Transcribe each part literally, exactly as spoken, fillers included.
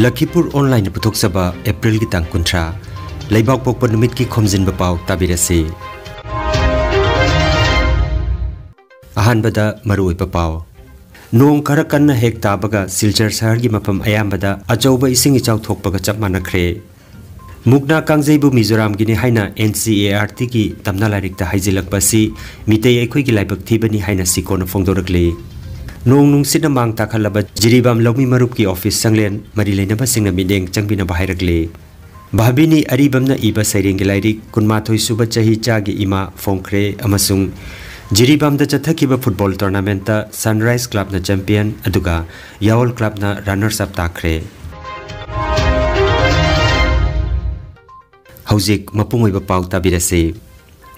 ꯂꯈꯤꯄꯨꯔ ꯑꯣꯟꯂꯥꯏꯟꯅ ꯄꯨꯊꯣꯛꯆꯕ ꯑꯦꯄ꯭ꯔꯤꯜꯒꯤ ꯇꯥꯡ ꯀꯨꯟꯊ꯭ꯔꯥ, ꯂꯩꯕꯥꯛꯄꯣꯛꯄ ꯅꯨꯃꯤꯠꯀꯤ ꯈꯣꯝꯖꯤꯟꯕ ꯄꯥꯎ ꯇꯥꯕꯤꯔꯁꯤ꯫ ꯑꯍꯥꯟꯕꯗ ꯃꯔꯨꯑꯣꯏꯕ ꯄꯥꯎ꯫ ꯅꯣꯡ ꯈꯔ ꯀꯟꯅ ꯍꯦꯛ ꯇꯥꯕꯒ ꯁꯤꯜꯆꯔ ꯁꯍꯔꯒꯤ ꯃꯐꯝ ꯑꯌꯥꯝꯕꯗ ꯑꯆꯧꯕ ꯏꯁꯤꯡ ꯏꯆꯥꯎ ꯊꯣꯛꯄꯒ ꯆꯞ ꯃꯥꯟꯅꯈ꯭ꯔꯦ꯫ ꯃꯨꯛꯅꯥ ꯀꯥꯡꯖꯩꯕꯨ ꯃꯤꯖꯣꯔꯥꯝꯒꯤꯅꯤ ꯍꯥꯏꯅ NCERTꯒꯤ ꯇꯝꯅ ꯂꯥꯏꯔꯤꯛꯇ ꯍꯥꯏꯖꯤꯜꯂꯛꯄ ꯑꯁꯤ ꯃꯤꯇꯩ ꯑꯩꯈꯣꯏꯒꯤ ꯂꯥꯏꯕꯛ ꯊꯤꯕꯅꯤ ꯍꯥꯏꯅ ꯁꯤꯀꯣꯟꯅ ꯐꯣꯡꯗꯣꯔꯛꯂꯤ꯫ ꯅꯣꯡ ꯅꯨꯡꯁꯤꯠꯅ ꯃꯥꯡ ꯇꯥꯛꯍꯜꯂꯕ ꯖꯤꯔꯤꯕꯥꯝ ꯂꯧꯃꯤ ꯃꯔꯨꯞꯀꯤ ꯑꯣꯐꯤꯁ ꯆꯪꯂꯦꯟ ꯃꯔꯤ ꯂꯩꯅꯕꯁꯤꯡꯅ ꯃꯤꯠꯌꯦꯡ ꯆꯪꯕꯤꯅꯕ ꯍꯥꯏꯔꯛꯂꯤ꯫ ꯚꯥꯕꯤꯅꯤ ꯑꯔꯤꯕꯝꯅ ꯏꯕ ꯁꯩꯔꯦꯡꯒꯤ ꯂꯥꯏꯔꯤꯛ ꯀꯨꯟꯃꯥꯊꯣꯏ ꯁꯨꯕ ꯆꯍꯤꯆꯥꯒꯤ ꯏꯃꯥ ꯐꯣꯡꯈ꯭ꯔꯦ ꯑꯃꯁꯨꯡ ꯖꯤꯔꯤꯕꯥꯝꯗ ꯆꯠꯊꯈꯤꯕ ꯐꯨꯠꯕꯣꯜ ꯇꯣꯔꯅꯥꯃꯦꯟꯠꯇ ꯁꯟꯔꯥꯏꯖ ꯀ꯭ꯂꯕꯅ ꯆꯦꯝꯄꯤꯌꯟ ꯑꯗꯨꯒ ꯌꯥꯑꯣꯜ ꯀ꯭ꯂꯕꯅ ꯔꯅꯔꯁ ꯑꯞ ꯇꯥꯈ꯭ꯔꯦ꯫ ꯍꯧꯖꯤꯛ ꯃꯄꯨꯡ ꯑꯣꯏꯕ ꯄꯥꯎ ꯇꯥꯕꯤꯔꯁꯤ꯫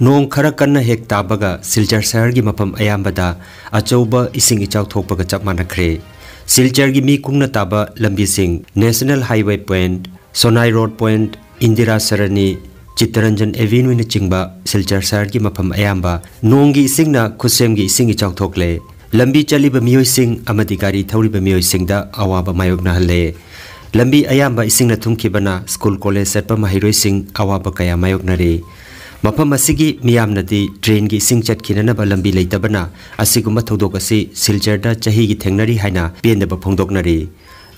ꯅꯣꯡ ꯈꯔ ꯀꯟꯅ ꯍꯦꯛ ꯇꯥꯕꯒ ꯁꯤꯜꯆꯔ ꯁꯍꯔꯒꯤ ꯃꯐꯝ ꯑꯌꯥꯝꯕꯗ ꯑꯆꯧꯕ ꯏꯁꯤꯡ ꯏꯆꯥꯎ ꯊꯣꯛꯄꯒ ꯆꯞ ꯃꯥꯟꯅꯈ꯭ꯔꯦ꯫ ꯁꯤꯜꯆꯔꯒꯤ ꯃꯤ ꯀꯨꯡꯅ ꯇꯥꯕ ꯂꯝꯕꯤꯁꯤꯡ national highway point, Sonai road point, Indira Sarani, Chittaranjan ꯑꯦꯚꯦꯅ꯭ꯌꯨꯅꯆꯤꯡꯕ ꯁꯤꯜꯆꯔ ꯁꯍꯔꯒꯤ ꯃꯐꯝ ꯑꯌꯥꯝꯕ ꯅꯣꯡꯒꯤ ꯏꯁꯤꯡꯅ ꯈꯨꯠꯁꯦꯝꯒꯤ ꯏꯁꯤꯡ ꯏꯆꯥꯎ ꯊꯣꯛꯂꯦ꯫ ꯂꯝꯕꯤ ꯆꯠꯂꯤꯕ ꯃꯤꯑꯣꯏꯁꯤꯡ ꯑꯃꯗꯤ ꯒꯥꯔꯤ ꯊꯧꯔꯤꯕ ꯃꯤꯑꯣꯏꯁꯤꯡꯗ ꯑꯋꯥꯕ ꯃꯥꯌꯣꯛꯅꯍꯜꯂꯦ꯫ ꯂꯝꯕꯤ ꯑꯌꯥꯝꯕ ꯏꯁꯤꯡꯅ ꯊꯨꯝꯈꯤꯕꯅ ꯁ꯭ꯀꯨꯜ ꯀꯣꯂꯦꯖ ꯆꯠꯄ ꯃꯍꯩꯔꯣꯏꯁꯤꯡ ꯑꯋꯥꯕ ꯀꯌꯥ ꯃꯥꯌꯣꯛꯅꯔꯤ꯫ ꯃꯐꯝ ꯑꯁꯤꯒꯤ ꯃꯤꯌꯥꯝꯅꯗꯤ ꯗ꯭ꯔꯦꯟꯒꯤ ꯏꯁꯤꯡ ꯆꯠꯈꯤꯅꯅꯕ ꯂꯝꯕꯤ ꯂꯩꯇꯕꯅ ꯑꯁꯤꯒꯨꯝꯕ ꯊꯧꯗꯣꯛ ꯑꯁꯤ ꯁꯤꯜꯆꯔꯗ ꯆꯍꯤꯒꯤ ꯊꯦꯡꯅꯔꯤ ꯍꯥꯏꯅ ꯄꯦꯟꯗꯕ ꯐꯣꯡꯗꯣꯛꯅꯔꯤ꯫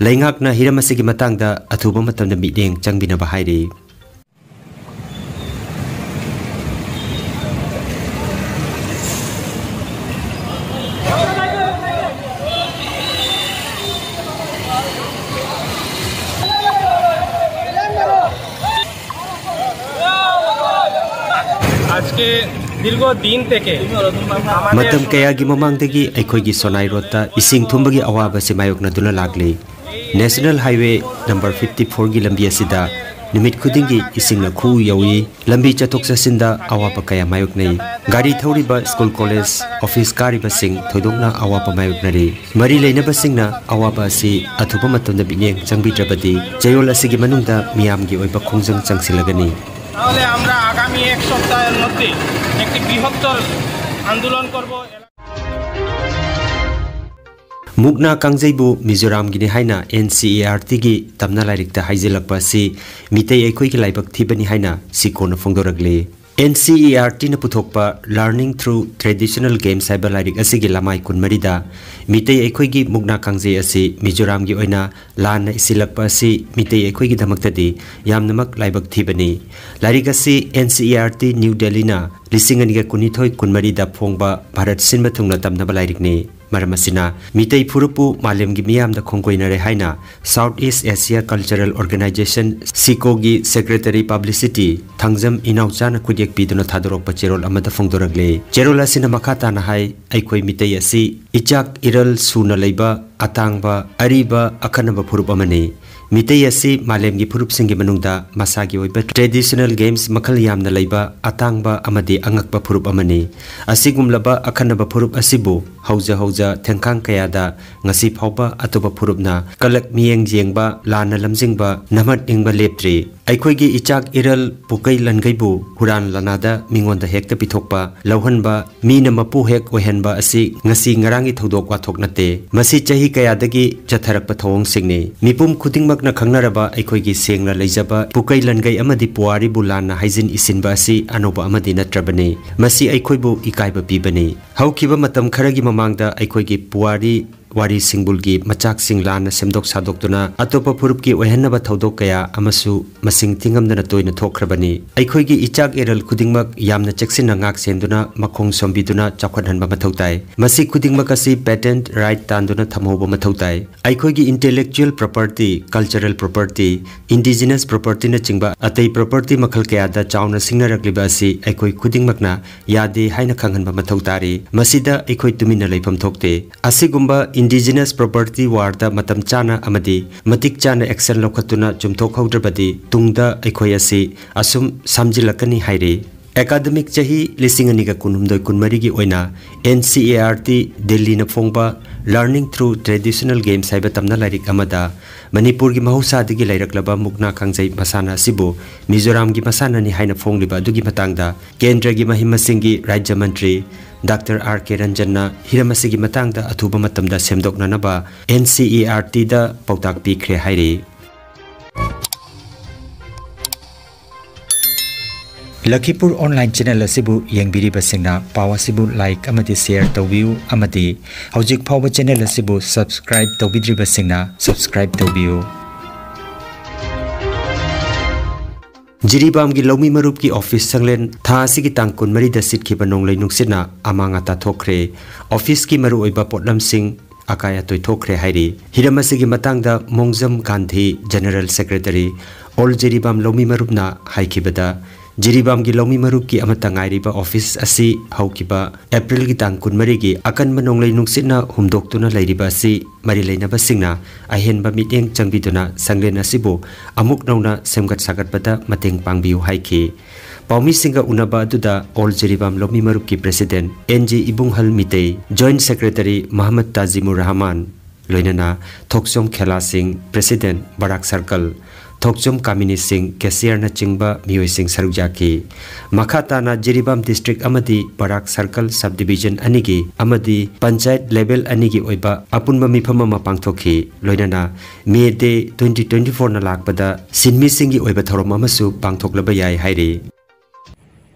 ꯂꯩꯉꯥꯛꯅ ꯍꯤꯔꯝ ꯑꯁꯤꯒꯤ ꯃꯇꯥꯡꯗ ꯑꯊꯨꯕ ꯃꯇꯝꯗ ꯃꯤꯠꯌꯦꯡ ꯆꯪꯕꯤꯅꯕ ꯍꯥꯏꯔꯤ꯫ আজকে দীর্ঘ দিন থেকে আমাদের ꯃꯇꯝ ꯀꯌꯥꯒꯤ ꯃꯃꯥꯡꯗꯒꯤ ꯑꯩꯈꯣꯏꯒꯤ ꯁꯣꯅꯥꯏ ꯔꯣꯗꯇ ꯏꯁꯤꯡ ꯊꯨꯝꯕꯒꯤ ꯑꯋꯥꯕ ꯑꯁꯤ ꯃꯥꯌꯣꯛꯅꯗꯨꯅ ꯂꯥꯛꯂꯤ꯫ ꯅꯦꯁꯅꯦꯜ ꯍꯥꯏꯋꯦ ꯅꯝꯕꯔ ꯐꯤꯐꯇꯤ ꯐꯣꯔꯒꯤ ꯂꯝꯕꯤ ꯑꯁꯤꯗ ꯅꯨꯃꯤꯠ ꯈꯨꯗꯤꯡꯒꯤ ꯏꯁꯤꯡꯅ ꯈꯨꯎ ꯌꯧꯏ꯫ ꯂꯝꯕꯤ ꯆꯠꯊꯣꯛ ꯆꯠꯁꯤꯟꯗ ꯑꯋꯥꯕ ꯀꯌꯥ ꯃꯥꯌꯣꯛꯅꯩ꯫ ꯒꯥꯔꯤ ꯊꯧꯔꯤꯕ, ꯁ꯭ꯀꯨꯜ, ꯀꯣꯂꯦꯖ, ꯑꯣꯐꯤꯁ ꯀꯥꯔꯤꯕꯁꯤꯡ ꯊꯣꯏꯗꯣꯛꯅ ꯑꯋꯥꯕ ꯃꯥꯌꯣꯛꯅꯔꯤ꯫ ꯃꯔꯤ ꯂꯩꯅꯕꯁꯤꯡꯅ ꯑꯋꯥꯕ ꯑꯁꯤ ꯑꯊꯨꯕ ꯃꯇꯝꯗ ꯃꯤꯠꯌꯦꯡ ꯆꯪꯕꯤꯗ꯭ꯔꯕꯗꯤ ꯆꯌꯣꯜ ꯑꯁꯤꯒꯤ ꯃꯅꯨꯡꯗ ꯃꯤꯌꯥꯝꯒꯤ ꯑꯣꯏꯕ ꯈꯣꯡꯖꯪ ꯆꯪꯁꯤꯜꯂꯒꯅꯤ꯫ তাহলে আমরা আগামী এক সপ্তাহের মধ্যে একটি বৃহত্তর আন্দোলন করব। ꯃꯨꯛꯅꯥ ꯀꯥꯡꯖꯩꯕꯨ ꯃꯤꯖꯣꯔꯥꯝꯒꯤꯅꯤ ꯍꯥꯏꯅ NCERTꯒꯤ ꯇꯝꯅ ꯂꯥꯏꯔꯤꯛꯇ ꯍꯥꯏꯖꯤꯜꯂꯛꯄ ꯑꯁꯤ ꯃꯤꯇꯩ ꯑꯩꯈꯣꯏꯒꯤ ꯂꯥꯏꯕꯛ ꯊꯤꯕꯅꯤ ꯍꯥꯏꯅ ꯁꯤꯀꯣꯅ ꯐꯣꯡꯗꯣꯔꯛꯂꯤ꯫ NCERTꯅ ꯄꯨꯊꯣꯛꯄ Learning Through Traditional Games ꯍꯥꯏꯕ ꯂꯥꯏꯔꯤꯛ ꯑꯁꯤꯒꯤ ꯂꯃꯥꯏ ꯀꯨꯟꯃꯔꯤꯗ ꯃꯤꯇꯩ ꯑꯩꯈꯣꯏꯒꯤ ꯃꯨꯛꯅꯥ ꯀꯥꯡꯖꯩ ꯑꯁꯤ ꯃꯤꯖꯣꯔꯥꯝꯒꯤ ꯑꯣꯏꯅ ꯂꯥꯟꯅ ꯏꯁꯤꯜꯂꯛꯄ ꯑꯁꯤ ꯃꯤꯇꯩ ꯑꯩꯈꯣꯏꯒꯤꯗꯃꯛꯇꯗꯤ ꯌꯥꯝꯅꯃꯛ ꯂꯥꯏꯕꯛ ꯊꯤꯕꯅꯤ꯫ ꯂꯥꯏꯔꯤꯛ ꯑꯁꯤ NCERT ꯅ꯭ꯌꯨ ꯗꯦꯜꯂꯤꯅ ꯂꯤꯁꯤꯡ ꯑꯅꯤꯒ ꯀꯨꯟꯅꯤꯊꯣꯏ ꯀꯨꯟꯃꯔꯤꯗ ꯐꯣꯡꯕ ꯚꯥꯔꯠ ꯁꯤꯟꯕ ꯊꯨꯡꯅ ꯇꯝꯅꯕ ꯂꯥꯏꯔꯤꯛꯅꯤ꯫ ꯃꯔꯝ ꯑꯁꯤꯅ ꯃꯤꯇꯩ ꯐꯨꯔꯨꯞꯄꯨ ꯃꯥꯂꯦꯝꯒꯤ ꯃꯤꯌꯥꯝꯗ ꯈꯣꯡꯒꯣꯏꯅꯔꯦ ꯍꯥꯏꯅ South East Asia Cultural Organisation, ꯁꯤꯀꯣꯒꯤ Secretary Publicity Thangjam ꯏꯅꯥꯎꯆꯥꯅ ꯈꯨꯠꯌꯦꯛ ꯄꯤꯗꯨꯅ ꯊꯥꯗꯣꯔꯛꯄ ꯆꯦꯔꯣꯜ ꯑꯃꯗ ꯐꯣꯡꯗꯣꯔꯛꯂꯤ꯫ ꯆꯦꯔꯣꯜ ꯑꯁꯤꯅ ꯃꯈꯥ ꯇꯥꯅ ꯍꯥꯏ, ꯑꯩꯈꯣꯏ ꯃꯤꯇꯩ ꯑꯁꯤ ꯏꯆꯥꯛ ꯏꯔꯜ ꯁꯨꯅ ꯂꯩꯕ ꯑꯇꯥꯡꯕ, ꯑꯔꯤꯕ, ꯑꯈꯟꯅꯕ ꯐꯨꯔꯨꯞ ꯑꯃꯅꯤ꯫ ꯃꯤꯇꯩ ꯑꯁꯤ ꯃꯥꯂꯦꯝꯒꯤ ꯐꯨꯔꯨꯞꯁꯤꯡꯒꯤ ꯃꯅꯨꯡꯗ ꯃꯁꯥꯒꯤ ꯑꯣꯏꯕ traditional games ꯃꯈꯜ ꯌꯥꯝꯅ ꯂꯩꯕ ꯑꯇꯥꯡꯕ ꯑꯃꯗꯤ ꯑꯉꯛꯄ ꯐꯨꯔꯨꯞ ꯑꯃꯅꯤ꯫ ꯑꯁꯤꯒꯨꯝꯂꯕ ꯑꯈꯟꯅꯕ ꯐꯨꯔꯨꯞ ꯑꯁꯤꯕꯨ ꯍꯧꯖ ꯍꯧꯖ ꯊꯦꯡꯈꯥꯡ ꯀꯌꯥꯗ ꯉꯁꯤ ꯐꯥꯎꯕ ꯑꯇꯣꯞꯄ ꯐꯨꯔꯨꯞꯅ ꯀꯂꯛ ꯃꯤꯠꯌꯦꯡ ꯌꯦꯡꯕ, ꯂꯥꯟꯅ ꯂꯝꯖꯤꯡꯕ, ꯅꯝꯍꯠꯅꯤꯡꯕ ꯂꯦꯞꯇ꯭ꯔꯤ꯫ ꯑꯩꯈꯣꯏꯒꯤ ꯏꯆꯥꯛ ꯏꯔꯜ ꯄꯨꯀꯩ ꯂꯟꯒꯩꯕꯨ ꯍꯨꯔꯥꯟ ꯂꯥꯟꯅꯥꯗ ꯃꯤꯉꯣꯟꯗ ꯍꯦꯛꯇ ꯄꯤꯊꯣꯛꯄ, ꯂꯧꯍꯟꯕ, ꯃꯤꯅ ꯃꯄꯨ ꯍꯦꯛ ꯑꯣꯏꯍꯟꯕ ꯑꯁꯤ ꯉꯁꯤ ꯉꯔꯥꯡꯒꯤ ꯊꯧꯗꯣꯛ ꯋꯥꯊꯣꯛ ꯅꯠꯇꯦ꯫ ꯃꯁꯤ ꯆꯍꯤ ꯀꯌꯥꯗꯒꯤ ꯆꯠꯊꯔꯛꯄ ꯊꯧꯑꯣꯡꯁꯤꯡꯅꯤ꯫ ꯃꯤꯄꯨꯝ ꯈꯨꯗꯤꯡꯃꯛꯅ ꯈꯪꯅꯔꯕ ꯑꯩꯈꯣꯏꯒꯤ ꯁꯦꯡꯅ ꯂꯩꯖꯕ ꯄꯨꯀꯩ ꯂꯟꯒꯩ ꯑꯃꯗꯤ ꯄꯨꯋꯥꯔꯤꯕꯨ ꯂꯥꯟꯅ ꯍꯥꯏꯖꯤꯟ ꯏꯁꯤꯟꯕ ꯑꯁꯤ ꯑꯅꯧꯕ ꯑꯃꯗꯤ ꯅꯠꯇ꯭ꯔꯕꯅꯤ꯫ ꯃꯁꯤ ꯑꯩꯈꯣꯏꯕꯨ ꯏꯀꯥꯏꯕ ꯄꯤꯕꯅꯤ꯫ ꯍꯧꯈꯤꯕ ꯃꯇꯝ ꯈꯔꯒꯤ ꯃꯃꯥꯡꯗ ꯑꯩꯈꯣꯏꯒꯤ ꯄꯨꯋꯥꯔꯤ ꯋꯥꯔꯤ ꯁꯤꯡꯕꯨꯜꯒꯤ ꯃꯆꯥꯛꯁꯤꯡ ꯂꯥꯟꯅ ꯁꯦꯝꯗꯣꯛ ꯁꯥꯗꯣꯛꯇꯨꯅ ꯑꯇꯣꯞꯄ ꯐꯨꯔꯨꯞꯀꯤ ꯑꯣꯏꯍꯟꯅꯕ ꯊꯧꯗꯣꯛ ꯀꯌꯥ ꯑꯃꯁꯨ ꯃꯁꯤꯡ ꯊꯤꯉꯝꯗꯅ ꯇꯣꯏꯅ ꯊꯣꯛꯈ꯭ꯔꯕꯅꯤ꯫ ꯑꯩꯈꯣꯏꯒꯤ ꯏꯆꯥꯛ ꯏꯔꯜ ꯈꯨꯗꯤꯡꯃꯛ ꯌꯥꯝꯅ ꯆꯦꯛꯁꯤꯟꯅ ꯉꯥꯛ ꯁꯦꯟꯗꯨꯅ ꯃꯈꯣꯡ ꯁꯣꯝꯕꯤꯗꯨꯅ ꯆꯥꯎꯈꯠꯍꯟꯕ ꯃꯊꯧ ꯇꯥꯏ꯫ ꯃꯁꯤ ꯈꯨꯗꯤꯡꯃꯛ ꯑꯁꯤ patent right ꯇꯥꯟꯗꯨꯅ ꯊꯝꯍꯧꯕ ꯃꯊꯧ ꯇꯥꯏ꯫ ꯑꯩꯈꯣꯏꯒꯤ intellectual property, cultural property, indigenous propertyꯅꯆꯤꯡꯕ ꯑꯇꯩ property ꯃꯈꯜ ꯀꯌꯥꯗ ꯆꯥꯎꯅ ꯁꯤꯡꯅꯔꯛꯂꯤꯕ ꯑꯁꯤ ꯑꯩꯈꯣꯏ ꯈꯨꯗꯤꯡꯃꯛꯅ ꯌꯥꯗꯦ ꯍꯥꯏꯅ ꯈꯪꯍꯟꯕ ꯃꯊꯧ ꯇꯥꯔꯤ꯫ ꯃꯁꯤꯗ ꯑꯩꯈꯣꯏ ꯇꯨꯃꯤꯟꯅ ꯂꯩꯐꯝ ꯊꯣꯛꯇꯦ꯫ ꯑꯁꯤꯒꯨꯝꯕ indigenous property warꯗ ꯃꯇꯝ ꯆꯥꯅ ꯑꯃꯗꯤ ꯃꯇꯤꯛ ꯆꯥꯅ action ꯂꯧꯈꯠꯇꯨꯅ ꯆꯨꯝꯊꯣꯛꯍꯧꯗ꯭ꯔꯕꯗꯤ ꯇꯨꯡꯗ ꯑꯩꯈꯣꯏ ꯑꯁꯤ ꯑꯁꯨꯝ ꯁꯝꯖꯤꯜꯂꯛꯀꯅꯤ ꯍꯥꯏꯔꯤ꯫ Academic ꯆꯍꯤ ꯂꯤꯁꯤꯡ ꯑꯅꯤꯒ ꯀꯨꯟꯍꯨꯝꯗꯣꯏ ꯀꯨꯟꯃꯔꯤꯒꯤ ꯑꯣꯏꯅ NCERT ꯗꯤꯜꯂꯤꯅ ꯐꯣꯡꯕ Learning Through Traditional Games ꯍꯥꯏꯕ ꯇꯝꯅ ꯂꯥꯏꯔꯤꯛ ꯑꯃꯗ ꯃꯅꯤꯄꯨꯔꯒꯤ ꯃꯍꯧꯁꯥꯗꯒꯤ ꯂꯩꯔꯛꯂꯕ ꯃꯨꯛꯅꯥ ꯀꯥꯡꯖꯩ ꯃꯁꯥꯟꯅ ꯑꯁꯤꯕꯨ ꯃꯤꯖꯣꯔꯥꯝꯒꯤ ꯃꯁꯥꯟꯅꯅꯤ ꯍꯥꯏꯅ ꯐꯣꯡꯂꯤꯕ ꯑꯗꯨꯒꯤ ꯃꯇꯥꯡꯗ ꯀꯦꯟꯗ꯭ꯔꯒꯤ ꯃꯍꯩ ꯃꯁꯤꯡꯒꯤ ꯔꯥꯖ꯭ꯌ ꯃꯟꯇ꯭ꯔꯤ ꯗꯥꯛꯇꯔ ꯑꯥꯔ ꯀꯦ ꯔꯟꯖꯟꯅ ꯍꯤꯔꯝ ꯑꯁꯤꯒꯤ ꯃꯇꯥꯡꯗ ꯑꯊꯨꯕ ꯃꯇꯝꯗ ꯁꯦꯝꯗꯣꯛꯅꯅꯕ ꯑꯦꯟ ꯁꯤ ꯏ ꯑꯥꯔ ꯇꯤꯗ ꯄꯥꯎꯇꯥꯛ ꯄꯤꯈ꯭ꯔꯦ ꯍꯥꯏꯔꯤ꯫ ꯂꯈꯤꯄꯨꯔ online channel ꯑꯁꯤꯕꯨ ꯌꯦꯡꯕꯤꯔꯤꯕꯁꯤꯡꯅ ꯄꯥꯎ ꯑꯁꯤꯕꯨ like ꯑꯃꯗꯤ share ꯇꯧꯕꯤꯌꯨ ꯑꯃꯗꯤ ꯍꯧꯖꯤꯛ ꯐꯥꯎꯕ channel ꯑꯁꯤꯕꯨ subscribe ꯇꯧꯕꯤꯗ꯭ꯔꯤꯕꯁꯤꯡꯅ subscribe ꯇꯧꯕꯤꯌꯨ꯫ ꯖꯤꯔꯤꯕꯥꯝꯒꯤ ꯂꯧꯃꯤ ꯃꯔꯨꯞꯀꯤ ꯑꯣꯐꯤꯁ ꯁꯪꯂꯦꯟ ꯊꯥ ꯑꯁꯤꯒꯤ ꯇꯥꯡ ꯀꯨꯟꯃꯔꯤꯗ ꯁꯤꯠꯈꯤꯕ ꯅꯣꯡꯂꯩ ꯅꯨꯡꯁꯤꯠꯅ ꯑꯃꯥꯡ ꯑꯇꯥ ꯊꯣꯛꯈ꯭ꯔꯦ꯫ ꯑꯣꯐꯤꯁꯀꯤ ꯃꯔꯨꯑꯣꯏꯕ ꯄꯣꯠꯂꯝꯁꯤꯡ ꯑꯀꯥꯏ ꯑꯇꯣꯏ ꯊꯣꯛꯈ꯭ꯔꯦ ꯍꯥꯏꯔꯤ꯫ ꯍꯤꯔꯝ ꯑꯁꯤꯒꯤ ꯃꯇꯥꯡꯗ ꯃꯣꯡꯖꯝ Gandhi, General Secretary, All Jiribam ꯂꯧꯃꯤ ꯃꯔꯨꯞꯅ ꯍꯥꯏꯈꯤꯕꯗ, ꯖꯤꯔꯤꯕꯥꯝꯒꯤ ꯂꯧꯃꯤ ꯃꯔꯨꯞꯀꯤ ꯑꯃꯠꯇ ꯉꯥꯏꯔꯤꯕ ꯑꯣꯐꯤꯁ ꯑꯁꯤ ꯍꯧꯈꯤꯕ ꯑꯦꯄ꯭ꯔꯤꯜꯒꯤ ꯇꯥꯡ ꯀꯨꯟꯃꯔꯤꯒꯤ ꯑꯀꯟꯕ ꯅꯣꯡꯂꯩ ꯅꯨꯡꯁꯤꯠꯅ ꯍꯨꯝꯗꯣꯛꯇꯨꯅ ꯂꯩꯔꯤꯕ ꯑꯁꯤ ꯃꯔꯤ ꯂꯩꯅꯕꯁꯤꯡꯅ ꯑꯍꯦꯟꯕ ꯃꯤꯠꯌꯦꯡ ꯆꯪꯕꯤꯗꯨꯅ ꯁꯪꯂꯦꯟ ꯑꯁꯤꯕꯨ ꯑꯃꯨꯛ ꯅꯧꯅ ꯁꯦꯝꯒꯠ ꯁꯥꯒꯠꯄꯗ ꯃꯇꯦꯡ ꯄꯥꯡꯕꯤꯌꯨ ꯍꯥꯏꯈꯤ꯫ ꯄꯥꯎꯃꯤꯁꯤꯡꯒ ꯎꯅꯕ ꯑꯗꯨꯗ ꯑꯣꯜ ꯖꯤꯔꯤꯕꯥꯝ ꯂꯧꯃꯤ ꯃꯔꯨꯞꯀꯤ president N G Ibunghal Meitei, joint secretary Mohammad Tajimur Rahman, ꯂꯣꯏꯅꯅ ꯊꯣꯛꯆꯣꯝ ꯈꯦꯂꯥꯁꯤꯡ, president ꯕꯔꯥꯛ circle, ꯊꯣꯛꯆꯣꯝ ꯀꯥꯃꯤꯅꯤ ꯁꯤꯡ, cashier ꯅꯆꯤꯡꯕ ꯃꯤꯑꯣꯏꯁꯤꯡ ꯁꯔꯨꯛ ꯌꯥꯈꯤ꯫ ꯃꯈꯥ ꯇꯥꯅ ꯖꯤꯔꯤꯕꯥꯝ district ꯑꯃꯗꯤ ꯕꯔꯥꯛ circle subdivision ꯑꯅꯤꯒꯤ ꯑꯃꯗꯤ ꯄꯟꯆꯥꯌꯠ level ꯑꯅꯤꯒꯤ ꯑꯣꯏꯕ ꯑꯄꯨꯟꯕ ꯃꯤꯐꯝ ꯑꯃ ꯄꯥꯡꯊꯣꯛꯈꯤ꯫ ꯂꯣꯏꯅꯅ May Day twenty twenty four ꯅ ꯂꯥꯛꯄꯗ ꯁꯤꯟꯃꯤꯁꯤꯡꯒꯤ ꯑꯣꯏꯕ ꯊꯧꯔꯝ ꯑꯃꯁꯨ ꯄꯥꯡꯊꯣꯛꯂꯕ ꯌꯥꯏ ꯍꯥꯏꯔꯤ꯫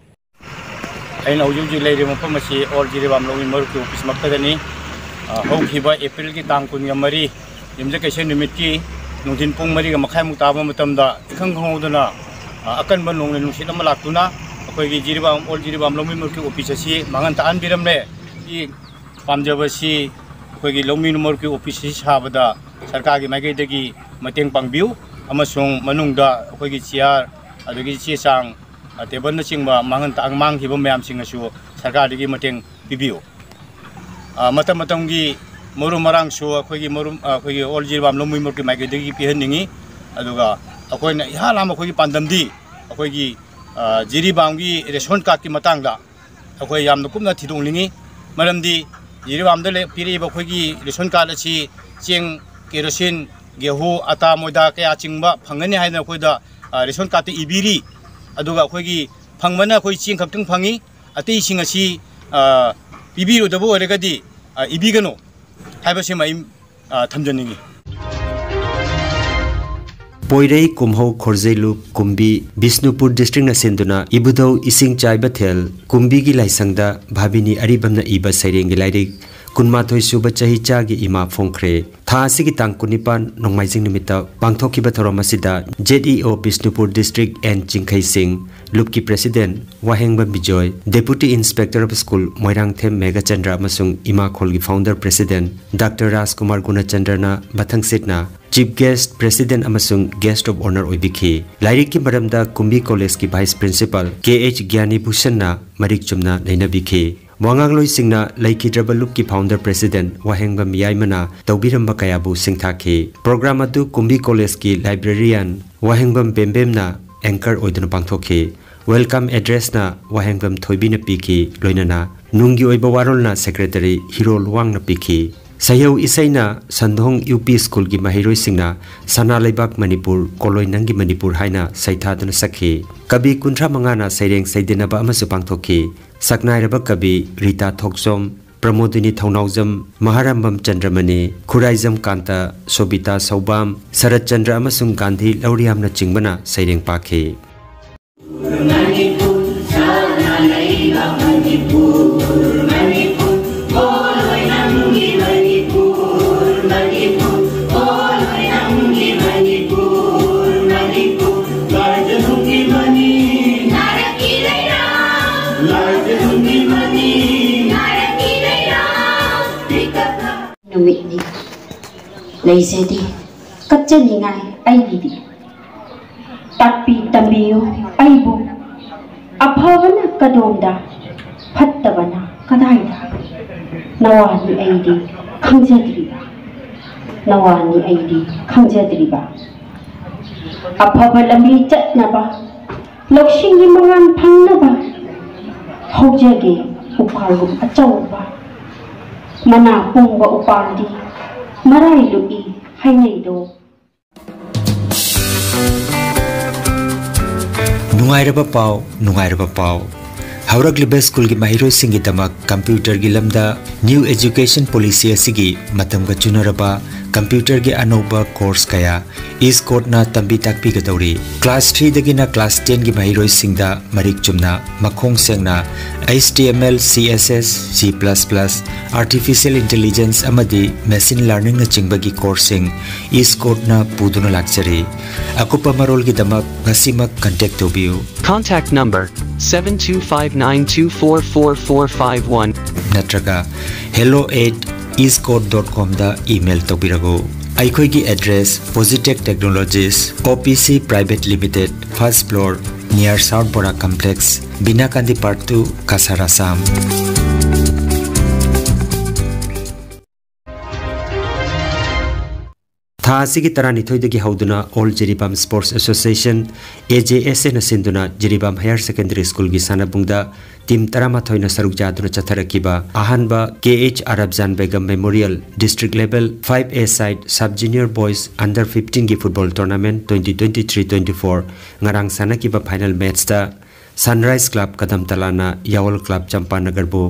ꯑꯩꯅ ꯍꯧꯖꯤꯛ ꯍꯧꯖꯤꯛ ꯂꯩꯔꯤꯕ ꯃꯐꯝ ꯑꯁꯤ ꯑꯣꯜ ꯖꯤꯔꯤꯕꯥꯝ ꯂꯧꯃꯤ ꯃꯔꯨꯞꯀꯤ ꯑꯣꯐꯤꯁ ꯃꯛꯇꯗꯅꯤ꯫ ꯑ, ꯍꯧꯈꯤꯕ ꯑꯦꯄ꯭ꯔꯤꯜꯒꯤ ꯇꯥꯡ ꯀꯨꯟꯒ ꯃꯔꯤ, ꯌꯨꯝꯖꯀꯩꯁ ꯅꯨꯃꯤꯠꯀꯤ ꯅꯨꯡꯊꯤꯟ ꯄꯨꯡ ꯃꯔꯤꯒ ꯃꯈꯥꯏꯃꯨꯛ ꯇꯥꯕ ꯃꯇꯝꯗ ꯏꯈꯪ ꯈꯪꯍꯧꯗꯅ, ꯑ, ꯑꯀꯟꯕ ꯅꯣꯡꯂꯩ ꯅꯨꯡꯁꯤꯠ ꯑꯃ ꯂꯥꯛꯇꯨꯅ ꯑꯩꯈꯣꯏꯒꯤ ꯖꯤꯔꯤꯕꯥꯝ, ꯑꯣꯜ ꯖꯤꯔꯤꯕꯥꯝ ꯂꯧꯃꯤ ꯃꯔꯨꯞꯀꯤ ꯑꯣꯐꯤꯁ ꯑꯁꯤ ꯃꯥꯡꯍꯟ ꯇꯥꯛꯍꯟꯕꯤꯔꯝꯂꯦ꯫ ꯁꯤ ꯄꯥꯝꯖꯕꯁꯤ ꯑꯩꯈꯣꯏꯒꯤ ꯂꯧꯃꯤ ꯃꯔꯨꯞꯀꯤ ꯑꯣꯐꯤꯁ ꯑꯁꯤ ꯁꯥꯕꯗ ꯁꯔꯀꯥꯔꯒꯤ ꯃꯥꯏꯀꯩꯗꯒꯤ ꯃꯇꯦꯡ ꯄꯥꯡꯕꯤꯌꯨ, ꯑꯃꯁꯨꯡ ꯃꯅꯨꯡꯗ ꯑꯩꯈꯣꯏꯒꯤ chair, ꯑꯗꯒꯤ ꯆꯦ ꯆꯥꯡ, ꯑ, ꯇꯦꯕꯜꯅꯆꯤꯡꯕ ꯃꯥꯡꯍꯟ ꯇꯥꯛ-, ꯃꯥꯡꯈꯤꯕ ꯃꯌꯥꯝꯁꯤꯡ ꯑꯁꯨ ꯁꯔꯀꯥꯔꯗꯒꯤ ꯃꯇꯦꯡ ꯄꯤꯕꯤꯌꯨ꯫ ꯑ, ꯃꯇꯝ ꯃꯇꯝꯒꯤ ꯃꯔꯨ ꯃꯔꯥꯡꯁꯨ ꯑꯩꯈꯣꯏꯒꯤ ꯃꯔꯨ, ꯑ, ꯑꯩꯈꯣꯏꯒꯤ ꯑꯣꯜ ꯖꯤꯔꯤꯕꯥꯝ ꯂꯧꯃꯤ ꯃꯔꯨꯞꯀꯤ ꯃꯥꯏꯀꯩꯗꯒꯤ ꯄꯤꯍꯟꯅꯤꯡꯉꯤ꯫ ꯑꯗꯨꯒ ꯑꯩꯈꯣꯏꯅ ꯏꯍꯥꯟ ꯍꯥꯟꯕ ꯑꯩꯈꯣꯏꯒꯤ ꯄꯥꯟꯗꯝꯗꯤ ꯑꯩꯈꯣꯏꯒꯤ, ꯑ, ꯖꯤꯔꯤꯕꯥꯝꯒꯤ ration cardꯀꯤ ꯃꯇꯥꯡꯗ ꯑꯩꯈꯣꯏ ꯌꯥꯝꯅ ꯀꯨꯞꯅ ꯊꯤꯗꯣꯛꯅꯤꯡꯉꯤ꯫ ꯃꯔꯝꯗꯤ ꯖꯤꯔꯤꯕꯥꯝꯗ ꯂꯩ-, ꯄꯤꯔꯛꯏꯕ ꯑꯩꯈꯣꯏꯒꯤ ꯔꯦꯁꯟ ꯀꯥꯔꯗ ꯑꯁꯤ ꯆꯦꯡ, ꯀꯦꯔꯣꯁꯤꯟ, ꯒꯦꯍꯨ, ꯑꯇꯥ, ꯃꯣꯏꯗꯥ ꯀꯌꯥ ꯆꯤꯡꯕ ꯐꯪꯒꯅꯤ ꯍꯥꯏꯗꯅ ꯑꯩꯈꯣꯏꯗ, ꯑ, ꯔꯦꯁꯟ ꯀꯥꯔꯗꯇ ꯏꯕꯤꯔꯤ꯫ ꯑꯗꯨꯒ ꯑꯩꯈꯣꯏꯒꯤ ꯐꯪꯕꯅ ꯑꯩꯈꯣꯏ ꯆꯦꯡ ꯈꯛꯇꯪ ꯐꯪꯉꯤ꯫ ꯑꯇꯩꯁꯤꯡ ꯑꯁꯤ, ꯑ, ꯄꯤꯕꯤꯔꯣꯏꯗꯕ ꯑꯣꯏꯔꯒꯗꯤ, ꯑ, ꯏꯕꯤꯒꯅꯨ ꯍꯥꯏꯕꯁꯤꯃ ꯑꯩ, ꯑ, ꯊꯝꯖꯅꯤꯡꯉꯤ꯫ ꯄꯣꯏꯔꯩ ꯀꯨꯝꯍꯧ ꯈꯣꯔꯖꯩꯂꯨꯞ ꯀꯨꯝꯕꯤ ꯕꯤꯁꯅꯨꯄꯨꯔ ꯗꯤꯁꯇ꯭ꯔꯤꯛꯅ ꯁꯤꯟꯗꯨꯅ ꯏꯕꯨꯙꯧ ꯏꯁꯤꯡ ꯆꯥꯏꯕ ꯊꯦꯜ ꯀꯨꯝꯕꯤꯒꯤ ꯂꯥꯏꯁꯪꯗ ꯚꯥꯕꯤꯅꯤ ꯑꯔꯤꯕꯝꯅ ꯏꯕ ꯁꯩꯔꯦꯡꯒꯤ ꯂꯥꯏꯔꯤꯛ ꯀꯨꯟꯃꯥꯊꯣꯏ ꯁꯨꯕ ꯆꯍꯤ ꯆꯥꯒꯤ ꯏꯃꯥ ꯐꯣꯡꯈ꯭ꯔꯦ꯫ ꯊꯥ ꯑꯁꯤꯒꯤ ꯇꯥꯡ ꯀꯨꯟꯅꯤꯄꯥꯟ ꯅꯣꯡꯃꯥꯏꯖꯤꯡ ꯅꯨꯃꯤꯠꯇ ꯄꯥꯡꯊꯣꯛꯈꯤꯕ ꯊꯧꯔꯝ ꯑꯁꯤꯗ Z E O Bishnupur district N ꯆꯤꯡꯈꯩꯁꯤꯡ, ꯂꯨꯞꯀꯤ president Wahengbam Bijoy, deputy inspector of school Moirangthem Meghachandra ꯑꯃꯁꯨꯡ ꯏꯃꯥꯈꯣꯜꯒꯤ ꯐꯥꯎꯟꯗꯔ ꯄ꯭ꯔꯦꯁꯤꯗꯦꯟꯠ ꯗꯥꯛꯇꯔ ꯔꯥꯖꯀꯨꯃꯥꯔ ꯒꯨꯅꯆꯟꯗ꯭ꯔꯅ ꯃꯊꯪꯁꯤꯠꯅ ꯆꯤꯐ ꯒꯦꯁ꯭ꯠ, ꯄ꯭ꯔꯦꯁꯤꯗꯦꯟꯠ ꯑꯃꯁꯨꯡ ꯒꯦꯁ꯭ꯠ ꯑꯣꯐ ꯑꯣꯅꯔ ꯑꯣꯏꯕꯤꯈꯤ꯫ ꯂꯥꯏꯔꯤꯛꯀꯤ ꯃꯔꯝꯗ ꯀꯨꯝꯕꯤ ꯀꯣꯂꯦꯖꯀꯤ vice principal K H Gyani ꯚꯨꯁꯟꯅ ꯃꯔꯤꯛ ꯆꯨꯝꯅ ꯅꯩꯅꯕꯤꯈꯤ꯫ ꯋꯥꯉꯥꯡꯂꯣꯏꯁꯤꯡꯅ ꯂꯩꯈꯤꯗ꯭ꯔꯕ ꯂꯨꯞꯀꯤ ꯐꯥꯎꯟꯗꯔ ꯄ꯭ꯔꯦꯁꯤꯗꯦꯟꯠ ꯋꯥꯍꯦꯡꯕꯝ ꯌꯥꯏꯃꯅ ꯇꯧꯕꯤꯔꯝꯕ ꯀꯌꯥꯕꯨ ꯁꯤꯡꯊꯥꯈꯤ꯫ ꯄ꯭ꯔꯣꯒ꯭ꯔꯥꯝ ꯑꯗꯨ ꯀꯨꯝꯕꯤ ꯀꯣꯂꯦꯖꯀꯤ ꯂꯥꯏꯕ꯭ꯔꯦꯔꯤꯌꯥꯟ ꯋꯥꯍꯦꯡꯕꯝ ꯕꯦꯝꯕꯦꯝꯅ ꯑꯦꯡꯀꯔ ꯑꯣꯏꯗꯨꯅ ꯄꯥꯡꯊꯣꯛꯈꯤ꯫ ꯋꯦꯜꯀꯝ ꯑꯦꯗ꯭ꯔꯦꯁꯅ ꯋꯥꯍꯦꯡꯕꯝ ꯊꯣꯏꯕꯤꯅ ꯄꯤꯈꯤ, ꯂꯣꯏꯅꯅ ꯅꯨꯡꯒꯤ ꯑꯣꯏꯕ ꯋꯥꯔꯣꯜꯅ ꯁꯦꯀ꯭ꯔꯦꯇꯔꯤ ꯍꯤꯔꯣ ꯂꯨꯋꯥꯡꯅ ꯄꯤꯈꯤ꯫ ꯁꯩꯍꯧ ꯏꯁꯩꯅ ꯁꯟꯗꯣꯡ ꯌꯨ ꯄꯤ ꯁ꯭ꯀꯨꯜꯒꯤ ꯃꯍꯩꯔꯣꯏꯁꯤꯡꯅ ꯁꯅꯥ ꯂꯩꯕꯥꯛ ꯃꯅꯤꯄꯨꯔ, ꯀꯣꯂꯣꯏ ꯅꯪꯒꯤ ꯃꯅꯤꯄꯨꯔ ꯍꯥꯏꯅ ꯁꯩꯊꯥꯗꯨꯅ ꯁꯛꯈꯤ꯫ ꯀꯕꯤ ꯀꯨꯟꯊ꯭ꯔꯥ ꯃꯉꯥꯅ ꯁꯩꯔꯦꯡ ꯁꯩꯗꯦꯟꯅꯕ ꯑꯃꯁꯨ ꯄꯥꯡꯊꯣꯛꯈꯤ꯫ ꯁꯛꯅꯥꯏꯔꯕ ꯀꯕꯤ ꯔꯤꯇꯥ ꯊꯣꯛꯆꯣꯝ, ꯄ꯭ꯔꯃꯣꯗꯤꯅꯤ ꯊꯧꯅꯥꯎꯖꯝ, ꯃꯍꯥꯔꯝꯕꯝ ꯆꯟꯗ꯭ꯔꯃꯅꯤ, ꯈꯨꯔꯥꯏꯖꯝ ꯀꯥꯟꯇ, ꯁꯣꯕꯤꯇꯥ ꯁꯧꯕꯥꯝ, ꯁꯔꯠ ꯆꯟꯗ꯭ꯔ ꯑꯃꯁꯨꯡ ꯒꯥꯟꯙꯤ ꯂꯧꯔꯤꯌꯥꯝꯅꯆꯤꯡꯕꯅ ꯁꯩꯔꯦꯡ ꯄꯥꯈꯤ꯫ ꯅꯨꯃꯤꯠꯅꯤ꯫ ꯂꯩꯖꯗꯦ ꯀꯠꯆꯅꯤꯡꯉꯥꯏ ꯑꯩꯒꯤꯗꯤ꯫ ꯇꯥꯛꯄꯤ ꯇꯝꯕꯤꯌꯨ ꯑꯩꯕꯨ, ꯑꯐꯕꯅ ꯀꯗꯣꯝꯗ, ꯐꯠꯇꯕꯅ ꯀꯗꯥꯏꯗ? ꯅꯋꯥꯅꯤ ꯑꯩꯗꯤ ꯈꯪꯖꯗ꯭ꯔꯤꯕ, ꯅꯋꯥꯅꯤ ꯑꯩꯗꯤ ꯈꯪꯖꯗ꯭ꯔꯤꯕ꯫ ꯑꯐꯕ ꯂꯝꯕꯤ ꯆꯠꯅꯕ, ꯂꯧꯁꯤꯡꯒꯤ ꯃꯉꯥꯜ ꯐꯪꯅꯕ ꯍꯧꯖꯒꯦ ꯎꯄꯥꯜꯒꯨꯝ ꯑꯆꯧꯕ꯫ ꯃꯅꯥ ꯄꯨꯡꯕ ꯎꯄꯥꯜꯗꯤ ꯃꯔꯥꯏ ꯂꯨꯛꯏ ꯍꯥꯏꯅꯩꯗꯣ꯫ ꯅꯨꯡꯉꯥꯏꯔꯕ ꯄꯥꯎ, ꯅꯨꯡꯉꯥꯏꯔꯕ ꯄꯥꯎ꯫ ꯍꯧꯔꯛꯂꯤꯕ ꯁ꯭ꯀꯨꯜꯒꯤ ꯃꯍꯩꯔꯣꯏꯁꯤꯡꯒꯤꯗꯃꯛ ꯀꯝꯄ꯭ꯌꯨꯇꯔꯒꯤ ꯂꯝꯗ New Education Policy ꯑꯁꯤꯒꯤ ꯃꯇꯝꯒ ꯆꯨꯅꯔꯕ ꯀꯝꯄ꯭ꯌꯨꯇꯔꯒꯤ ꯑꯅꯧꯕ ꯀꯣꯔꯁ ꯀꯌꯥ ꯏꯁꯀꯣꯔꯠꯅ ꯇꯝꯕꯤ ꯇꯥꯛꯄꯤꯒꯗꯧꯔꯤ꯫ ꯀ꯭ꯂꯥꯁ three ꯗꯒꯤꯅ ꯀ꯭ꯂꯥꯁ ten ꯒꯤ ꯃꯍꯩꯔꯣꯏꯁꯤꯡꯗ ꯃꯔꯤꯛ ꯆꯨꯝꯅ, ꯃꯈꯣꯡ ꯁꯦꯡꯅ H T M L, C S S, C plus plus, Artificial Intelligence ꯑꯃꯗꯤ Machine Learning ꯅꯆꯤꯡꯕꯒꯤ ꯀꯣꯔꯁꯁꯤꯡ ꯏꯁꯀꯣꯔꯠꯅ ꯄꯨꯗꯨꯅ ꯂꯥꯛꯆꯔꯤ꯫ ꯑꯀꯨꯞꯄ ꯃꯔꯣꯜꯒꯤꯗꯃꯛ ꯉꯁꯤꯃꯛ ꯀꯟꯇꯦꯛ ꯇꯧꯕꯤꯌꯨ꯫ Contact number seven two five nine two four four four five one. ꯅꯠꯇ꯭ꯔꯒ hello at eastcourt dot com the email ꯇꯧꯕꯤꯔꯛꯎ꯫ ꯑꯩꯈꯣꯏꯒꯤ address: Positech Technologies, O P C Private Limited, first floor, near South Bora Complex, Binakandi Part two, Cachar, Assam꯫ ꯊꯥ ꯑꯁꯤꯒꯤ ꯇꯔꯥꯅꯤꯊꯣꯏꯗꯒꯤ ꯍꯧꯗꯨꯅ All Jiribam Sports Association, A J S A ꯅ ꯁꯤꯟꯗꯨꯅ Jiribam Higher Secondary School ꯒꯤ ꯁꯥꯟꯅꯕꯨꯡꯗ team ꯇꯔꯥꯃꯥꯊꯣꯏꯅ ꯁꯔꯨꯛ ꯌꯥꯗꯨꯅ ꯆꯠꯊꯔꯛꯈꯤꯕ ꯑꯍꯥꯟꯕ K H Arabjan Begum Memorial District Level five A side Sub Junior Boys Under fifteen ꯒꯤ football tournament twenty twenty-three twenty-four ꯉꯔꯥꯡ ꯁꯥꯟꯅꯈꯤꯕ final match ꯇ Sunrise Club ꯀꯗꯝꯇꯂꯥꯅ ꯌꯥꯋꯜ Club ꯆꯝꯄꯥꯅꯒꯔꯕꯨ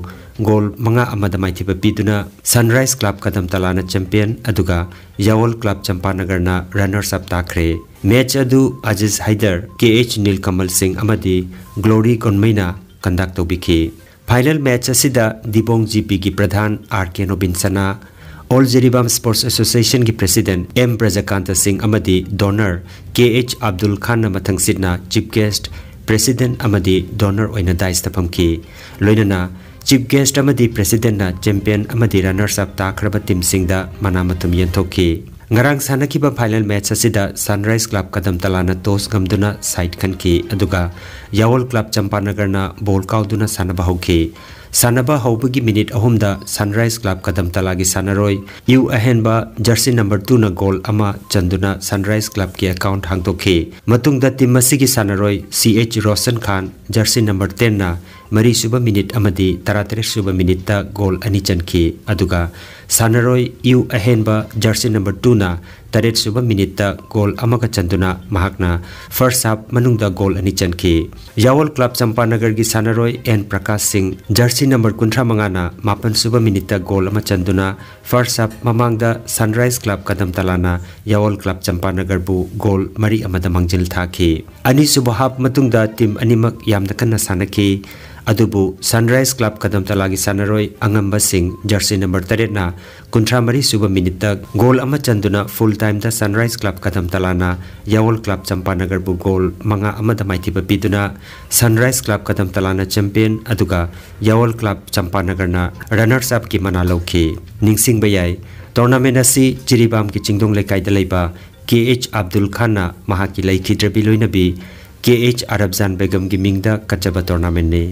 goal ꯃꯉꯥ ꯑꯃꯗ ꯃꯥꯏꯊꯤꯕ ꯄꯤꯗꯨꯅ Sunrise Club ꯀꯗꯝꯇꯂꯥꯅ champion ꯑꯗꯨꯒ ꯌꯥꯋꯜ Club ꯆꯝꯄꯥꯅꯒꯔꯅ runners up ꯇꯥꯈ꯭ꯔꯦ꯫ Match ꯑꯗꯨ ꯑꯖꯤꯖ ꯍꯩꯗꯔ, K H ꯅꯤꯜꯀꯃꯜ ꯁꯤꯡ ꯑꯃꯗꯤ ꯒ꯭ꯂꯣꯔꯤ ꯒꯣꯟꯃꯩꯅ conduct ꯇꯧꯕꯤꯈꯤ꯫ Final match ꯑꯁꯤꯗ ꯗꯤꯕꯣꯡ G P ꯒꯤ ꯄ꯭ꯔꯙꯥꯟ R K ꯅꯣꯕꯤꯟꯁꯅꯥ, All Jiribam Sports Association ꯒꯤ President M ꯕ꯭ꯔꯖꯀꯥꯟꯇ ꯁꯤꯡ ꯑꯃꯗꯤ donor K H ꯑꯕꯗꯨꯜ ꯈꯥꯟꯅ ꯃꯊꯪꯁꯤꯠꯅ chief guest, president ꯑꯃꯗꯤ donor ꯑꯣꯏꯅ dais ꯇ ꯐꯝꯈꯤ꯫ ꯂꯣꯏꯅꯅ chief guest ꯑꯃꯗꯤ president ꯅ champion ꯑꯃꯗꯤ runners up ꯇꯥꯈ꯭ꯔꯕ team ꯁꯤꯡꯗ ꯃꯅꯥ ꯃꯊꯨꯝ ꯌꯦꯟꯊꯣꯛꯈꯤ꯫ ꯉꯔꯥꯡ ꯁꯥꯟꯅꯈꯤꯕ final match ꯑꯁꯤꯗ Sunrise Club ꯀꯗꯝꯇꯂꯥꯅ toss ꯉꯝꯗꯨꯅ side ꯈꯟꯈꯤ, ꯑꯗꯨꯒ ꯌꯥꯋꯜ Club ꯆꯝꯄꯥꯅꯒꯔꯅ ball ꯀꯥꯎꯗꯨꯅ ꯁꯥꯟꯅꯕ ꯍꯧꯈꯤ꯫ ꯁꯥꯟꯅꯕ ꯍꯧꯕꯒꯤ minute ꯑꯍꯨꯝꯗ Sunrise Club ꯀꯗꯝꯇꯂꯥꯒꯤ ꯁꯥꯟꯅꯔꯣꯏ ꯌꯨ ꯑꯍꯦꯟꯕ, jersey number two ꯅ goal ꯑꯃ ꯆꯟꯗꯨꯅ Sunrise Club ꯀꯤ account ꯍꯥꯡꯗꯣꯛꯈꯤ꯫ ꯃꯇꯨꯡꯗ team ꯑꯁꯤꯒꯤ ꯁꯥꯟꯅꯔꯣꯏ C H ꯔꯣꯁꯟ ꯈꯥꯟ, jersey number ten ꯅ ꯃꯔꯤꯁꯨꯕ ꯃꯤꯅꯤꯠ ꯑꯃꯗꯤ ꯇꯔꯥꯇꯔꯦꯠꯁꯨꯕ ꯃꯤꯅꯤꯠꯇ ꯒꯣꯜ ꯑꯅꯤ ꯆꯟꯈꯤ꯫ ꯑꯗꯨꯒ ꯁꯥꯟꯅꯔꯣꯏ ꯌꯨ ꯑꯍꯦꯟꯕ ꯖꯔꯁꯤ ꯅꯝꯕꯔ ꯇꯨꯅ ꯇꯔꯦꯠꯁꯨꯕ ꯃꯤꯅꯤꯠꯇ ꯒꯣꯜ ꯑꯃꯒ ꯆꯟꯗꯨꯅ ꯃꯍꯥꯛꯅ ꯐꯥꯔꯁ ꯍꯥꯐ ꯃꯅꯨꯡꯗ ꯒꯣꯜ ꯑꯅꯤ ꯆꯟꯈꯤ꯫ ꯌꯥꯋꯜ ꯀ꯭ꯂꯕ ꯆꯝꯄꯥꯅꯒꯔꯒꯤ ꯁꯥꯟꯅꯔꯣꯏ ꯑꯦꯟ ꯄ꯭ꯔꯀꯥꯁ ꯁꯤꯡ ꯖꯔꯁꯤ ꯅꯝꯕꯔ ꯀꯨꯟꯊ꯭ꯔꯥ ꯃꯉꯥꯅ ꯃꯥꯄꯟꯁꯨꯕ ꯃꯤꯅꯤꯠꯇ ꯒꯣꯜ ꯑꯃ ꯆꯟꯗꯨꯅ ꯐꯥꯔꯁ ꯍꯥꯐ ꯃꯃꯥꯡꯗ ꯁꯟꯔꯥꯏꯁ ꯀ꯭ꯂꯕ ꯀꯗꯝꯇꯂꯥꯅ ꯌꯥꯋꯜ ꯀ꯭ꯂꯕ ꯆꯝꯄꯥꯅꯒꯔꯕꯨ ꯒꯣꯜ ꯃꯔꯤ ꯑꯃꯗ ꯃꯥꯡꯖꯤꯜ ꯊꯥꯈꯤ꯫ ꯑꯅꯤꯁꯨꯕ ꯍꯥꯐ ꯃꯇꯨꯡꯗ ꯇꯤꯝ ꯑꯅꯤꯃꯛ ꯌꯥꯝꯅ ꯀꯟꯅ ꯁꯥꯟꯅꯈꯤ꯫ ꯑꯗꯨꯕꯨ ꯁꯟꯔꯥꯏꯁ ꯀ꯭ꯂꯕ ꯀꯗꯝꯇꯂꯥꯒꯤ ꯁꯥꯟꯅꯔꯣꯏ ꯑꯉꯝꯕ ꯁꯤꯡ ꯖꯔꯁꯤ ꯅꯝꯕꯔ ꯇꯔꯦꯠꯅ ꯀꯨꯟꯊ꯭ꯔꯥ ꯃꯔꯤ ꯁꯨꯕ ꯃꯤꯅꯤꯠꯇ ꯒꯣꯜ ꯑꯃ ꯆꯟꯗꯨꯅ ꯐꯨꯜ ꯇꯥꯏꯝꯗ ꯁꯟꯔꯥꯏꯁ ꯀ꯭ꯂꯕ ꯀꯗꯝꯇꯂꯥꯅ ꯌꯥꯋꯜ ꯀ꯭ꯂꯕ ꯆꯝꯄꯥꯅꯒꯔꯕꯨ ꯒꯣꯜ ꯃꯉꯥ ꯑꯃꯗ ꯃꯥꯏꯊꯤꯕ ꯄꯤꯗꯨꯅ ꯁꯟꯔꯥꯏꯁ ꯀ꯭ꯂꯕ ꯀꯗꯝꯇꯂꯥꯅ ꯆꯦꯝꯄꯤꯌꯟ ꯑꯗꯨꯒ ꯌꯥꯋꯜ ꯀ꯭ꯂꯕ ꯆꯝꯄꯥꯅꯒꯔꯅ ꯔꯅꯔꯁ ꯑꯞꯀꯤ ꯃꯅꯥ ꯂꯧꯈꯤ꯫ ꯅꯤꯡꯁꯤꯡꯕ ꯌꯥꯏ, ꯇꯣꯔꯅꯥꯃꯦꯟ ꯑꯁꯤ ꯖꯤꯔꯤꯕꯥꯝꯒꯤ ꯆꯤꯡꯗꯣꯡ ꯂꯩꯀꯥꯏꯗ ꯂꯩꯕ ꯀꯦ ꯑꯩꯆ ꯑꯕꯗꯨꯜ ꯈꯥꯟꯅ ꯃꯍꯥꯛꯀꯤ ꯂꯩꯈꯤꯗ꯭ꯔꯕꯤ ꯂꯣꯏꯅꯕꯤ ꯀꯦ ꯑꯩꯆ ꯑꯔꯕꯖꯥꯟ ꯕꯦꯒꯝꯒꯤ ꯃꯤꯡꯗ ꯀꯠꯆꯕ ꯇꯣꯔꯅꯥꯃꯦꯟꯅꯤ꯫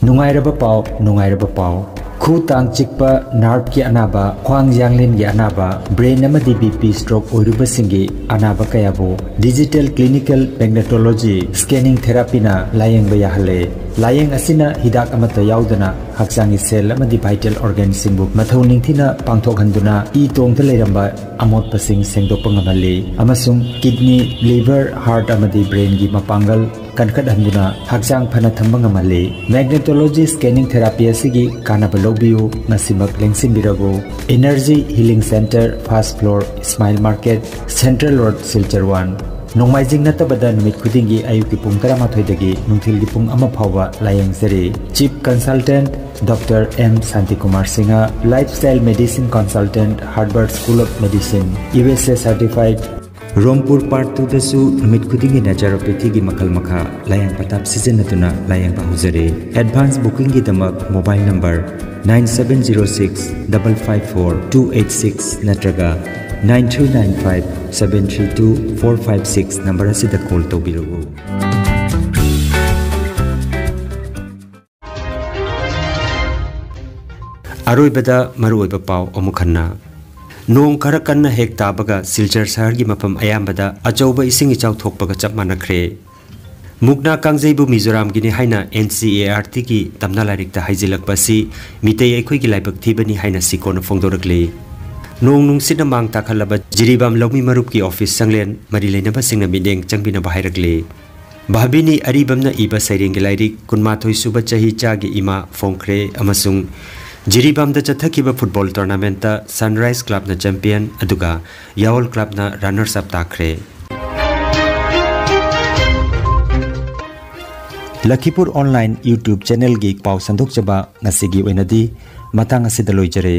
ꯅꯨꯡꯉꯥꯏꯔꯕ ꯄꯥꯎ, ꯅꯨꯡꯉꯥꯏꯔꯕ ꯄꯥꯎ꯫ ꯈꯨ ꯇꯥꯡ ꯆꯤꯛꯄ, ꯅꯥꯔꯚꯀꯤ ꯑꯅꯥꯕ, ꯈ꯭ꯋꯥꯡ ꯌꯥꯡꯂꯦꯟꯒꯤ ꯑꯅꯥꯕ, ꯕ꯭ꯔꯦꯟ ꯑꯃꯗꯤ ꯕꯤ ꯄꯤ ꯁ꯭ꯇ꯭ꯔꯣꯛ ꯑꯣꯏꯔꯨꯕꯁꯤꯡꯒꯤ ꯑꯅꯥꯕ ꯀꯌꯥꯕꯨ ꯗꯤꯖꯤꯇꯦꯜ ꯀ꯭ꯂꯤꯅꯤꯀꯦꯜ ꯃꯦꯒꯅꯦꯇꯣꯂꯣꯖꯤ ꯁ꯭ꯀꯦꯅꯤꯡ ꯊꯦꯔꯥꯄꯤꯅ ꯂꯥꯌꯦꯡꯕ ꯌꯥꯍꯜꯂꯦ꯫ ꯂꯥꯌꯦꯡ ꯑꯁꯤꯅ ꯍꯤꯗꯥꯛ ꯑꯃꯠꯇ ꯌꯥꯎꯗꯅ ꯍꯛꯆꯥꯡꯒꯤ ꯁꯦꯜ ꯑꯃꯗꯤ ꯚꯥꯏꯇꯦꯜ ꯑꯣꯔꯒꯥꯟꯁꯤꯡꯕꯨ ꯃꯊꯧ ꯅꯤꯡꯊꯤꯅ ꯄꯥꯡꯊꯣꯛꯍꯟꯗꯨꯅ ꯏ ꯇꯣꯡꯗ ꯂꯩꯔꯝꯕ ꯑꯃꯣꯠꯄꯁꯤꯡ ꯁꯦꯡꯗꯣꯛꯄ ꯉꯝꯍꯜꯂꯤ ꯑꯃꯁꯨꯡ ꯀꯤꯗꯅꯤ, ꯂꯤꯚꯔ, ꯍꯥꯔꯠ ꯑꯃꯗꯤ ꯕ꯭ꯔꯦꯟꯒꯤ ꯃꯄꯥꯡꯒꯜ ꯀꯟꯈꯠꯍꯟꯗꯨꯅ ꯍꯛꯆꯥꯡ ꯐꯅ ꯊꯝꯕ ꯉꯝꯍꯜꯂꯤ꯫ ꯃꯦꯒꯅꯦꯇꯣꯂꯣꯖꯤ ꯁ꯭ꯀꯦꯅꯤꯡ ꯊꯦꯔꯥꯄꯤ ꯑꯁꯤꯒꯤ ꯀꯥꯟꯅꯕ ꯂꯧꯕꯤꯌꯨ, ꯉꯁꯤꯃꯛ ꯂꯦꯡꯁꯤꯟꯕꯤꯔꯕꯨ꯫ Energy healing centre, first floor, Ismail market, central road, Silchar one. ꯅꯣꯡꯃꯥꯏꯖꯤꯡ ꯅꯠꯇꯕꯗ ꯅꯨꯃꯤꯠ ꯈꯨꯗꯤꯡꯒꯤ ꯑꯌꯨꯛꯀꯤ ꯄꯨꯡ ꯇꯔꯥꯃꯥꯊꯣꯏꯗꯒꯤ ꯅꯨꯡꯊꯤꯜꯒꯤ ꯄꯨꯡ ꯑꯃ ꯐꯥꯎꯕ ꯂꯥꯌꯦꯡꯖꯔꯤ꯫ Chief consultant doctor M Shantikumar Singh, lifestyle medicine consultant, Harvard school of medicine, U S A certified. Rongpur part ꯇꯨꯗꯁꯨ ꯅꯨꯃꯤꯠ ꯈꯨꯗꯤꯡꯒꯤ ꯅꯦꯆꯔꯣꯄꯦꯊꯤꯒꯤ ꯃꯈꯜ ꯃꯈꯥ ꯂꯥꯌꯦꯡ ꯄꯊꯥꯞ ꯁꯤꯖꯤꯟꯅꯗꯨꯅ ꯂꯥꯌꯦꯡꯕ ꯍꯧꯖꯔꯦ꯫ ꯑꯦꯗꯚꯥꯟꯁ ꯕꯨꯀꯤꯡꯒꯤꯗꯃꯛ mobile number nine seven zero six double five four two eight six ꯅꯠꯇ꯭ꯔꯒ nine three nine five seven three two four five six number ꯑꯁꯤꯗ ꯀꯣꯜ ꯇꯧꯕꯤꯔꯛꯎ꯫ ꯑꯔꯣꯏꯕꯗ ꯃꯔꯨꯑꯣꯏꯕ ꯄꯥꯎ ꯑꯃꯨꯛ ꯍꯟꯅ꯫ ꯅꯣꯡ ꯈꯔ ꯀꯟꯅ ꯍꯦꯛ ꯇꯥꯕꯒ ꯁꯤꯜꯆꯔ ꯁꯍꯔꯒꯤ ꯃꯐꯝ ꯑꯌꯥꯝꯕꯗ ꯑꯆꯧꯕ ꯏꯁꯤꯡ ꯏꯆꯥꯎ ꯊꯣꯛꯄꯒ ꯆꯞ ꯃꯥꯟꯅꯈ꯭ꯔꯦ꯫ ꯃꯨꯛꯅꯥ ꯀꯥꯡꯖꯩꯕꯨ ꯃꯤꯖꯣꯔꯥꯝꯒꯤꯅꯤ ꯍꯥꯏꯅ NCERTꯒꯤ ꯇꯝꯅ ꯂꯥꯏꯔꯤꯛꯇ ꯍꯥꯏꯖꯤꯜꯂꯛꯄ ꯑꯁꯤ ꯃꯤꯇꯩ ꯑꯩꯈꯣꯏꯒꯤ ꯂꯥꯏꯕꯛ ꯊꯤꯕꯅꯤ ꯍꯥꯏꯅ ꯁꯤꯀꯣꯟꯅ ꯐꯣꯡꯗꯣꯔꯛꯂꯤ꯫ ꯅꯣꯡ ꯅꯨꯡꯁꯤꯠꯅ ꯃꯥꯡ ꯇꯥꯛꯍꯜꯂꯕ ꯖꯤꯔꯤꯕꯥꯝ ꯂꯧꯃꯤ ꯃꯔꯨꯞꯀꯤ ꯑꯣꯐꯤꯁ ꯆꯪꯂꯦꯟ ꯃꯔꯤ ꯂꯩꯅꯕꯁꯤꯡꯅ ꯃꯤꯠꯌꯦꯡ ꯆꯪꯕꯤꯅꯕ ꯍꯥꯏꯔꯛꯂꯤ꯫ ꯚꯥꯕꯤꯅꯤ ꯑꯔꯤꯕꯝꯅ ꯏꯕ ꯁꯩꯔꯦꯡꯒꯤ ꯂꯥꯏꯔꯤꯛ ꯀꯨꯟꯃꯥꯊꯣꯏ ꯁꯨꯕ ꯆꯍꯤꯆꯥꯒꯤ ꯏꯃꯥ ꯐꯣꯡꯈ꯭ꯔꯦ ꯑꯃꯁꯨꯡ ꯖꯤꯔꯤꯕꯥꯝꯗ ꯆꯠꯊꯈꯤꯕ ꯐꯨꯠꯕꯣꯜ ꯇꯣꯔꯅꯥꯃꯦꯟꯠꯇ ꯁꯟꯔꯥꯏꯖ ꯀ꯭ꯂꯕꯅ ꯆꯦꯝꯄꯤꯌꯟ ꯑꯗꯨꯒ ꯌꯥꯑꯣꯜ ꯀ꯭ꯂꯕꯅ ꯔꯅꯔꯁ ꯑꯞ ꯇꯥꯈ꯭ꯔꯦ꯫ ꯂꯈꯤꯄꯨꯔ ꯑꯣꯟꯂꯥꯏꯟ YouTube ꯆꯦꯅꯦꯜꯒꯤ ꯄꯥꯎ ꯁꯟꯗꯣꯛꯆꯕ ꯉꯁꯤꯒꯤ ꯑꯣꯏꯅꯗꯤ ꯃꯇꯥꯡ ꯑꯁꯤꯗ ꯂꯣꯏꯖꯔꯦ꯫